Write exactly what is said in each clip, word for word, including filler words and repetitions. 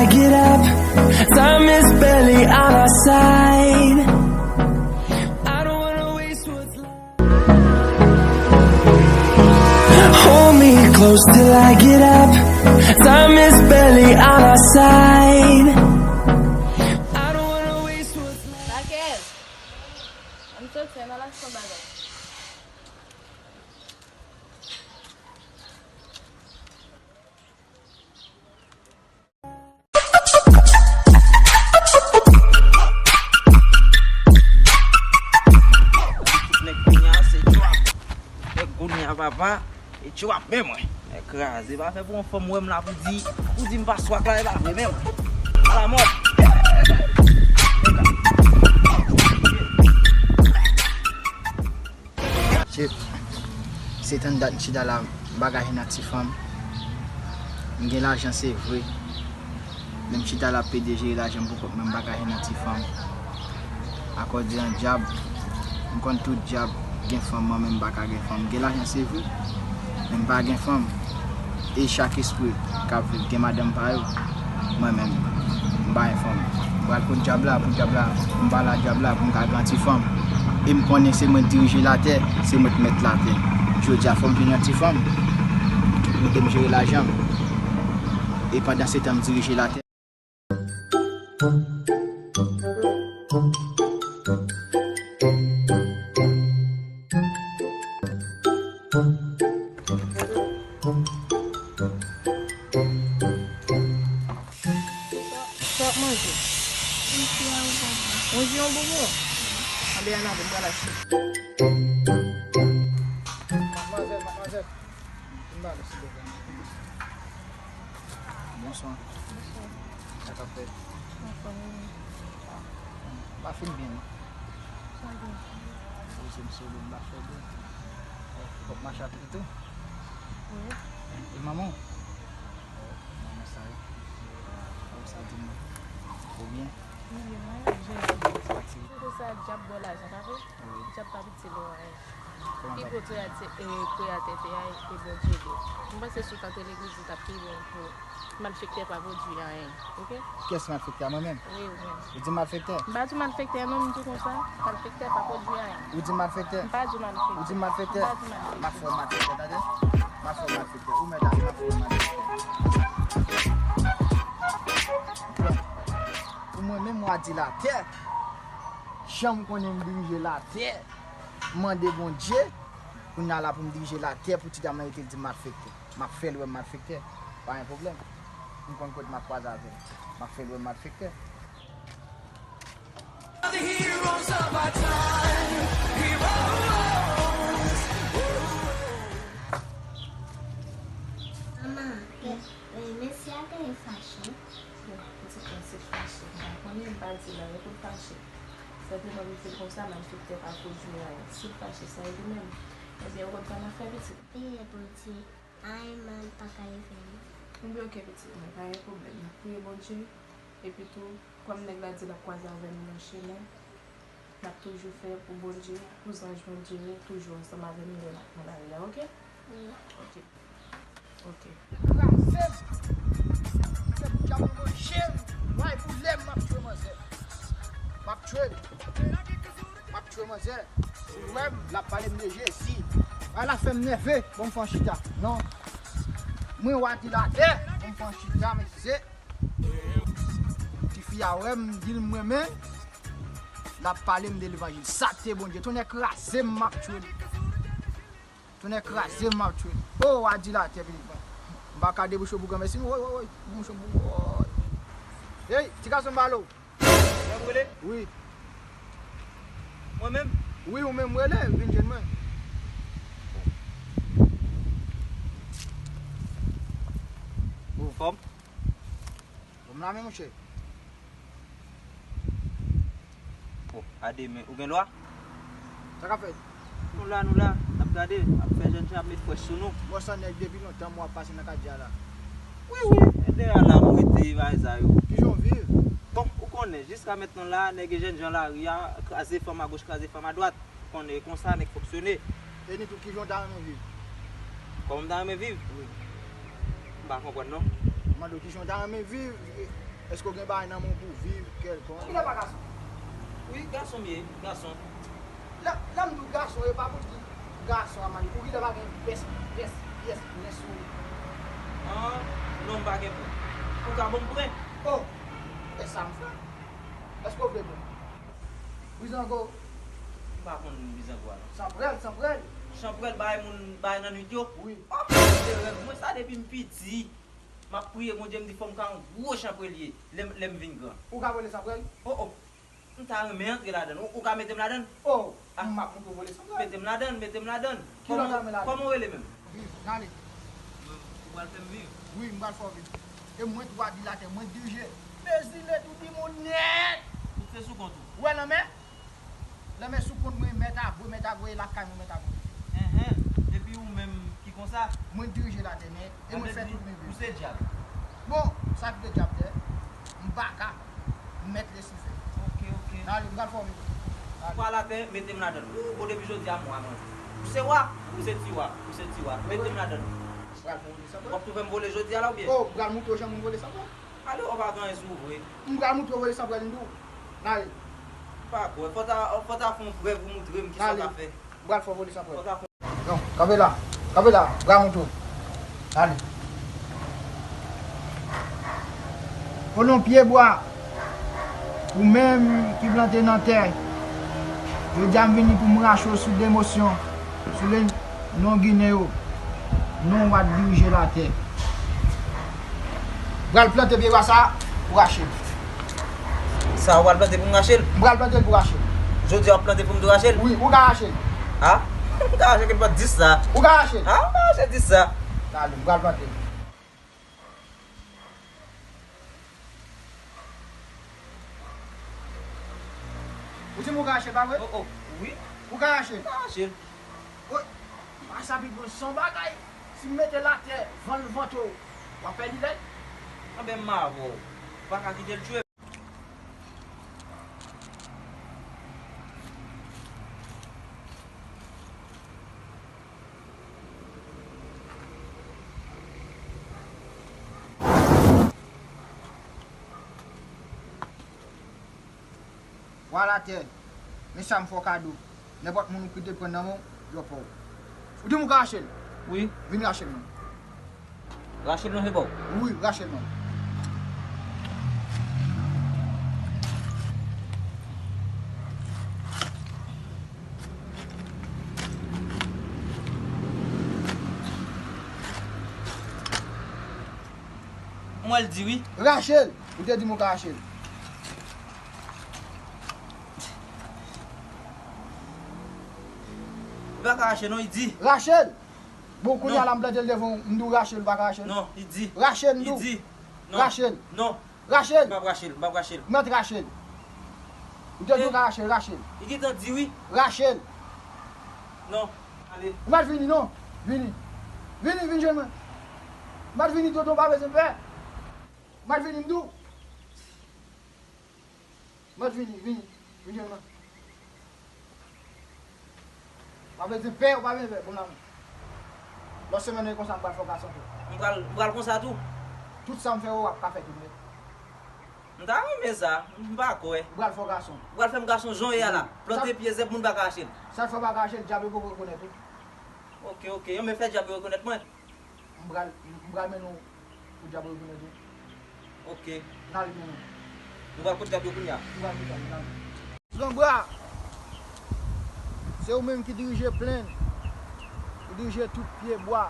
Get up, time is barely on our side. I don't wanna waste what's left. Hold me close till I get up. Time is barely on our side. I don't wanna waste what's left. Raquel, ann soti, ann al achte yon bagay. Nèg kounye a se trap. Nèg kounye a papa, e trap men mwen. Nèg kraze, pa fè pou yon fanm wè m la pou di, pou di m pa swag la, e pa vre men mwen. Alamòd. Chef, se tann dat m chita la, m pa ka jwenn ak ti fanm. M gen lajan, se vre. Men m chita la, ap pede jere lajan m pou kont mwen, m pa ka jwenn ak ti fanm. Akòde an dyab, m konn tout dyab gen fanm, mwen menm m pa ka gen fanm. M gen lajan, se vre. Men m pa gen fanm. E chak espri k ap viv gen madanm pa yo. Mwen menm, m pa gen fanm. M pral kot dyab la, pou dyab la, m pale a dyab la, pou m ka gen ti fanm. E m konnen se mwen k dirije latè, se mwen k mèt latè. Jodi a, fò m jwenn yon ti fanm pou ede m jere lajan m. E pandan se tan, m dirije latè. Sa, sa w ap manje? Yon ti yon bonbon. Anben, ann ale, m pral achte. Madmwazèl, madmwazèl. Vin ba nou, silvouplè. Bonswa. Bonswa. Sa k ap fèt? Anfòm, wi. Pa fin byen, non? Pa byen. Wi, se misye, m pa fè byen. Fòk mache ak li tou. Wi. E manman w? Manman sa, wi. Ou sa di m? Ou byen? Wi, byen, mwen la, jezi. Ou konn sa dyab ba w lajan, pa vre? Wi. Dyab pa piti lè w anyen. Kòman? Pi gwo kreyatè, e, kreyatè tè a, e Bondye li. M panse si w ta antre legliz, li t ap pi bon pou malfektè pa pwodui anyen, oke? Kiyès malfektè a? Mwen menm? Wi, ou menm. Ou di m malfektè? M pa di w malfektè, non, m di w konsa, malfektè pa pwodui anyen. Ou di m malfektè? M pa di w malfektè. Ou di m malfektè? M pa di w malfektè. M ap fè w malfektè, tande? M ap fè w malfektè. Ou mèt ale, m ap fè w malfektè. Pou mwen menm, w a di latè. Jan m konnen m dirije latè, m mande Bondye, kounye a la pou m dirije latè pou ti dam nan yo te di m malfektè. M ap fè l wè m malfektè, pa gen pwoblèm. M konn kote m ap kwaze avè l. M ap fè l wè m malfektè. The heroes of our time, heroes. Manman, e, e, mesye a te fache. Bon, pitit mwen, si l fache, m pa konnen, m pa di l anyen pou l fache. Sèlman m di l konsa, malfektè pa pwodui anyen. Si l fache, sa e li menm. Ebyen, ou konn sa n ap fè, pitit? Priye Bondye, anyen mal pa ka rive nou. Ebyen, oke, pitit mwen, pa gen pwoblèm. N ap priye Bondye. Epi tou, kòm nèg la di l ap kwaze avè nou nan chemen, n ap toujou fè pou Bondye, pou zanj Bondye yo toujou ansanm avè nou lè n ap nan lari a, oke? Wi. Oke. Oke. Kraze m! Kraze m, djab nan manje m! Way, boule m, m ap tchwe manzè! M ap tchwe l! M ap tchwe manzè! Si w wè m, l ap pale m de Jezi! Ay, la fè m nève! Bon, m fè yon chita. Non. Mwen, w a di latè! Bon, m fè yon chita, mesye! Tifi a wè m, di l m renmen. L ap pale m de levanjil. Sa te Bondye. Tonnè kraze m, m ap tchwe l. Tonnè kraze m, m ap tchwe l. O, w a di latè, pitit mwen. M pa ka debouche w pou granmèsi, non. Woy, woy, woy. Debouche w pou, woy. Hey, ti gason m pale w. Mwen m rele? Wi. Mwen menm? Wi, ou menm rele, vin jwenn mwen. Ou anfòm? Bon, m la men, monchè. Bon, a demen. Ou gen lwa? Sa k ap fèt? Nou la, nou la. N ap gade, ap fè jènjan ap met frèch sou nou. Bon, sa nèg depi lontan mwen ap pase nan katye a la. Wi, wi. E dèyè la, m rete, bagay sa yo. Kijan w viv? Bon, ou konnen, jiska mentnan la, nèg e jènjan lari a, kraze fanm agoch, kraze fanm adwat. Konnen e konsa nèg fonksyone. E Nitou, kijan w ta renmen viv? Kòman m ta renmen viv? Wi. M pa konprann non. M mande w kijan w ta renmen viv, e, Èske w gen bagay nan men w pou w viv kèlkonk? Ou genlè pa gason? Wi, gason m ye, gason. Lè, lè m di w gason, e pa pou di gason a mari. Ou genlè pa gen pyès, pyès, pyès plen sou ou? Ah, non, m pa gen plen. Ou ka ban m plen? Oh, e sa m fè. Èske w vle plen? Bizango. M pa konn bizango a non. Chanprèl, chanprèl. Chanprèl bay moun, bay nan nwit yo? Wi. Oh, se rèv mwen sa depi m piti. M ap priye Bondye, m di fò m ka yon gwo chanprèlye lè m, lè m vin gran. Ou ka vole chanprèl? Oh, oh. M ta renmen antre ladann. Ou, ou ka mete m ladann? Oh, ah, m ap montre w vole chanprèl. Mete m ladann, mete m ladann. Ki lòt ame ladann? Kòman w rele menm? Viv, n ale. Mwen, ou pral fè m viv? Wi, m pral fè w viv. E mwen twa di latè, mwen dirije. Bezile tou di moun nèt. Tout se sou kont ou. Ou wè lanmè? Lanmè sou kont mwen, mèt a voye, mèt a voye lakay mwen, mèt a voye. Enhen. Epi ou menm ki konsa? Mwen dirije latè nèt, e mwen fè tout mwen viv. Ou se dyab. Bon, sa ki te dyab tè, m baka, m mèt Lesifè. Ok, ok. N ale, m pral fòme. N ale. Pwa latè, mete m ladann. Ou, bon, depi jodi a, m wa mwen. Ou se wa, ou se ti wa, ou se ti wa. Mete m ladann. M pral fè w vole sanprèl. W ap tou fè m vole jodi a la oubyen? Oh, m pral montre w jan moun vole sanprèl. Ale, w pa gen anyen sou ou vre. M pral montre w vole sanprèl, m di w. N ale. M pa kwè. Fò ta, fò ta fè yon prèv ou montre m kisa w ka fè. M pral fè w vole sanprèl. Fò ta fè yon... Non, kanpe la. Kanpe la. M pral montre w. Ale. Kolon pye bwa. Ou menm ki plante nan tè. Jodi a m vini pou m rache w sou de mosyon. Sou le non Ginen yo. Non w ap dirije latè. Pral plante pye bwa sa pou rache l. Sa w pral plante pou m rache l? M pral plante l pou rache l. Jodi a w ap plante pou m tou rache l? Wi, ou ka rache l. Ha? M ka rache kèk pa dis sa. Ou ka rache l. Ha? M ka rache dis sa. Gade, m pral plante l. Ou di m ou ka rache l, pa vre? Oh, oh, wi. Ou ka rache l? M ka rache l. Wi. Pa sa pi bon, se yon bagay. Si m mete l atè, van l vante w, w ap pèdi lèt. Anben m avè w. Ou pa ka kite l tchwe m. Wa latè, men sa m fè w kado. Nenpòt moun ou kite pran nan men w, yo pa w. Ou di m ou ka rache l? Wi. Vin rache l non. Rache l non, se pa w? Wi, rache l non. M wè l di wi. Rache l! Ou te di m ou ka rache l. Ou pa ka rache non, li di. Rache l! Bon, kounye a la m plante l devan w, m di w rache l, ou pa ka rache l? Non, li di. Rache l, m di w. Li di. Non. Rache l. Non. Rache l. M p ap rache l, m p ap rache l. Mèt rache l. Ou te di w ka rache l, rache l. Li gentan di wi. Rache l. Non, ale. Ou mèt vini non. Vini. Vini, vin jwenn mwen. Ou mèt vini, tonton, pa bezwen pè. Ou mèt vini, m di w. Mèt vini, vini, vin jwenn mwen. Pa bezwen pè, ou pa bezwen pè, bon la. Lòt semèn nan konsa m pral fè w gason tou. M pral, m pral konsa tou. Tout sa m fè yo, w ap ka fè tou vre. M ta renmen sa, m pa kwè. M pral fè w gason. Ou pral fè m gason jan w ye a la. Plante pye zèb moun pa ka rache l. Sa k fè w pa ka rache l, dyab yo poko rekonèt ou. Ok, ok, anben fè dyab yo rekonèt mwen. M pral, m pral mennen w pou dyab rekonèt ou. Ok. N ale mennen w. Nou pral kot dyab yo kounye a? Nou pral kot dyab yo, n ale. Gran bra, se ou menm ki dirije plenn, ou dirije tout pye bwa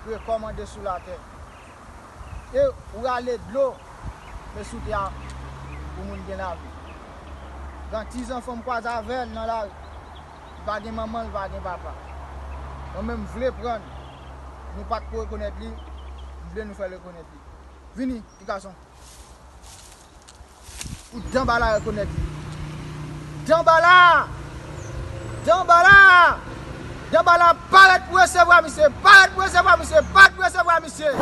ki rekòmande sou latè. E ou rale dlo, men sou tè a pou moun gen lavi. Gen ti zanfan m kwaze avè l nan lari. Li pa gen manman, li pa gen papa. Mwen menm m vle pran l. Nou pa t ko rekonèt li, m vle nou fè l rekonèt li. Vini, ti gason. Pou Danbala rekonèt li. Danbala! Danbala! Danbala parèt pou resevwa misye! Parèt pou resevwa misye! Parèt pou resevwa misye!